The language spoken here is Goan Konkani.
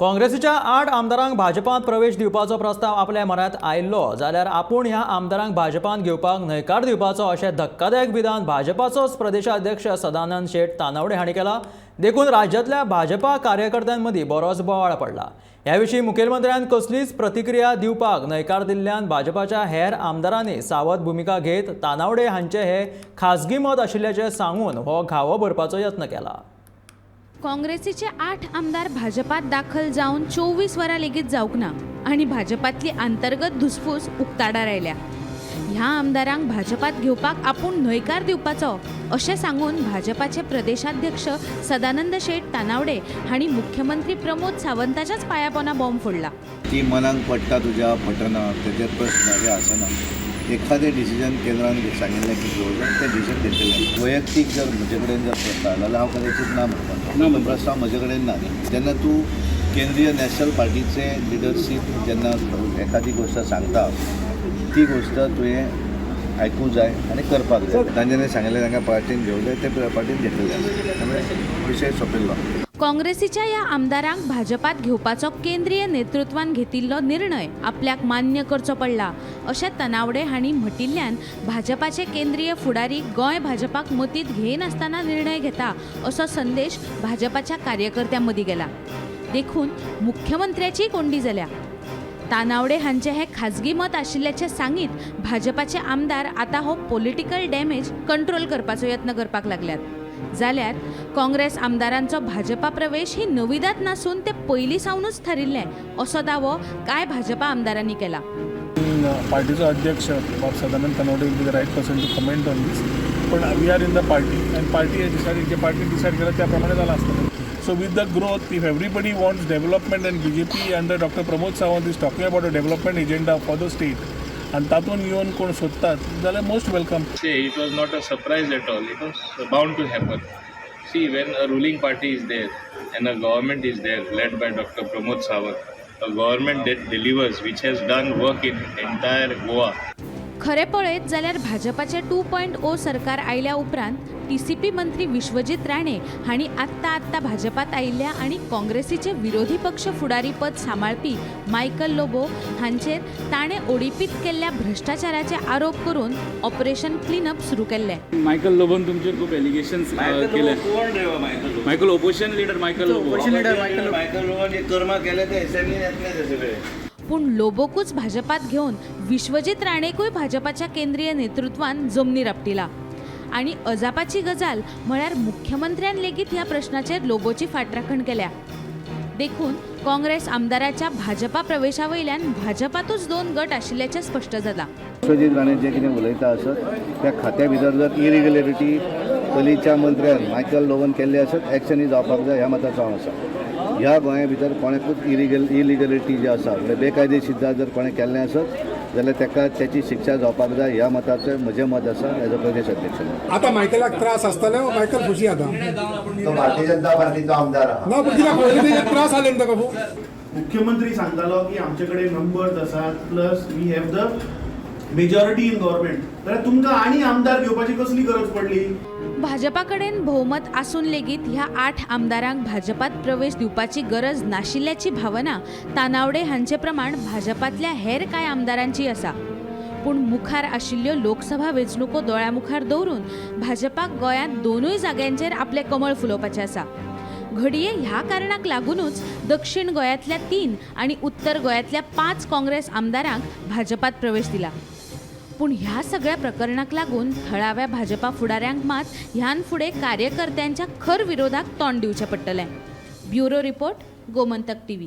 काँग्रेसीच्या 8 आमदारांक भाजपांत प्रवेश दिवपाचो प्रस्ताव आपल्या म्हऱ्यांत आयिल्लो जाल्यार आपूण ह्या आमदारांक भाजपांत घेवपाक न्हयकार दिवपाचो अशें धक्कादायक विधान भाजपाचोच प्रदेशाध्यक्ष सदानंद शेट तानावडे हांणी केला. देखून राज्यांतल्या भाजपा कार्यकर्त्यांमदीं बरोच बोवाळ पडला. ह्या विशीं मुखेलमंत्र्यान कसलीच प्रतिक्रिया दिवपाक न्हयकार दिल्ल्यान भाजपाच्या हेर आमदारांनी सावध भुमिका घेत तानावडे हांचे हे खाजगी मत आशिल्ल्याचें सांगून हो घावो भरपाचो यत्न केला. काँग्रेसीचे 8 आमदार भाजपात दाखल जावन 24 वरां लेगीत जावंक ना आनी भाजपांतली अंतर्गत धुसफूस उक्ताडार आयल्या. ह्या आमदारांक भाजपात घेवपाक आपूण न्हयकार दिवपाचो अशें सांगून भाजपाचे प्रदेशाध्यक्ष सदानंद शेट तानावडे हांणी मुख्यमंत्री प्रमोद सावंताच्याच पांयापोना बॉम्ब फोडला. ती मनाक पडटा तुज्या पटना तेजेर प्रश्न हे आसना. एखादें डिसिजन केंद्रान सांगिल्लें की घेवं, तें डिसिजन घेतलें. वैयक्तीक जर म्हजे कडेन जर प्रस्ताव आयलो जाल्यार हांव कदाचीत ना म्हणपाचो. ना, प्रस्ताव म्हजे कडेन ना न्ही. जेन्ना तूं केंद्रीय नॅशनल पार्टीचे लिडरशीप जेन्ना एखादी गोश्ट सांगता, ती गोश्ट तुवें आयकूंक जाय आनी करपाक जाय. तांच्यांनी सांगिल्लें तांकां पार्टीन घेवंक जाय, ते पार्टीन घेतलेले आसा, त्यामुळे विशय सोंपिल्लो. काँग्रेसीच्या ह्या आमदारांक भाजपात घेवपाचो केंद्रीय नेतृत्वान घेतिल्लो निर्णय आपल्याक मान्य करचो पडला अशें तनावडे हांणी म्हटिल्ल्यान भाजपाचे केंद्रीय फुडारी गोंय भाजपाक मतींत घेयनासतना निर्णय घेता असो संदेश भाजपाच्या कार्यकर्त्यां मदीं गेला. देखून मुख्यमंत्र्याचीय कोंडी जाल्या. तानावडे हांचें हें खाजगी मत आशिल्ल्याचें सांगीत भाजपाचे आमदार आतां हो पॉलिटिकल डॅमेज कंट्रोल करपाचो यत्न करपाक लागल्यात. जाल्यार काँग्रेस आमदारांचो भाजपा प्रवेश ही नविदात नासून ते पयलीं सावनूच थारिल्लें असो दावो कांय भाजपा आमदारांनी केला. पार्टीचो अध्यक्ष बाब Sadanand तनवडे will be the right person to comment on this, पण we are in the party and party has decided. J party decide केलं त्याप्रमाणे झालं असतं. So with the growth, if everybody wants development and BJP under Doctor Pramod Sawant is talking about a development agenda for the state आनी तातूंत येवन कोण सोदतात जाल्यार most welcome. Say it was not a surprise at all. It was bound to happen. See, when a ruling party is there and a government is there led by Dr. Pramod Sawant, a government that delivers, which has done work in entire Goa. खरें पळयत जाल्यार भाजपाचें 2.0 सरकार आयल्या उपरांत टीसीपी मंत्री विश्वजीत राणे हांणी आत्तां आत्तां भाजपात आयिल्ल्या आनी काँग्रेसीचे विरोधी पक्ष फुडारीपद सांबाळपी मायकल लोबो हांचेर ताणें ओडीपीत केल्ल्या भ्रश्टाचाराचे आरोप करून ऑपरेशन क्लिनअप सुरू केल्लें. मायकल लोबोन तुमचेर खूप एलिगेशन्स केले. कोण रे Michael? Michael, opposition leader Michael Lobo. Michael लोबोन जे कर्मा केले ते असेंब्लीन येतले ते सगळे. पूण लोबोकूच भाजपात घेवन विश्वजीत राणेकूय भाजपाच्या केंद्रीय नेतृत्वान जमनीर आपटिला आनी अजापाची गजाल म्हळ्यार मुख्यमंत्र्यान लेगीत ह्या प्रश्नाचेर लोबोची फाटराखण केल्या. देखून काँग्रेस आमदाराच्या भाजपा प्रवेशा वयल्यान भाजपातूच दोन गट आशिल्ल्याचें स्पश्ट जालां. विश्वजीत राणे जे कितें उलयता आसत, त्या खात्या भितर जर इरिग्युलरिटी पयलींच्या मंत्र्यान मायकल लोबोन केल्ली आसत, एक्शन ही जावपाक जाय ह्या मताचो हांव आसा. ह्या गोंया भितर कोणाकूच इलिगलिटी जी आसा, म्हणजे बेकायदेशीरता जर कोणें केल्लें आसत जाल्यार ताका त्याची शिक्षा जावपाक जाय ह्या मताचें म्हजें मत आसा एज अ प्रदेश अध्यक्ष म्हणून. आता मायकलाक त्रास आसतले, मायकल खुशी आता. तो भारतीय जनता पार्टीचो आमदार आहा. ना, पूण कित्याक पयलीं तेजेर त्रास जाले न्ही ताका खूब. मुख्यमंत्री सांगतालो की आमचे कडेन नंबर्स आसात, plus we have the majority in government, जाल्यार तुमकां आनी आमदार घेवपाची कसली गरज पडली? भाजपा कडेन भोवमत आसून लेगीत ह्या 8 आमदारांक भाजपात प्रवेश दिवपाची गरज नाशिल्ल्याची भावना तानावडे हांचे प्रमाण भाजपांतल्या हेर कांय आमदारांची आसा. पूण मुखार आशिल्ल्यो लोकसभा वेंचणुको दोळ्या मुखार दवरून भाजपाक गोंयांत दोनूय जाग्यांचेर आपलें कमळ फुलोवपाचें आसा. घडये ह्या कारणाक लागुनूच दक्षिण गोंयांतल्या 3 आनी उत्तर गोंयांतल्या 5 काँग्रेस आमदारांक भाजपात प्रवेश दिला. पूण ह्या सगळ्या प्रकरणाक लागून थळाव्या भाजपा फुडाऱ्यांक मात ह्यान फुडें कार्यकर्त्यांच्या खर विरोधाक तोंड दिवचें पडटलें. Bureau report, Gomantak TV.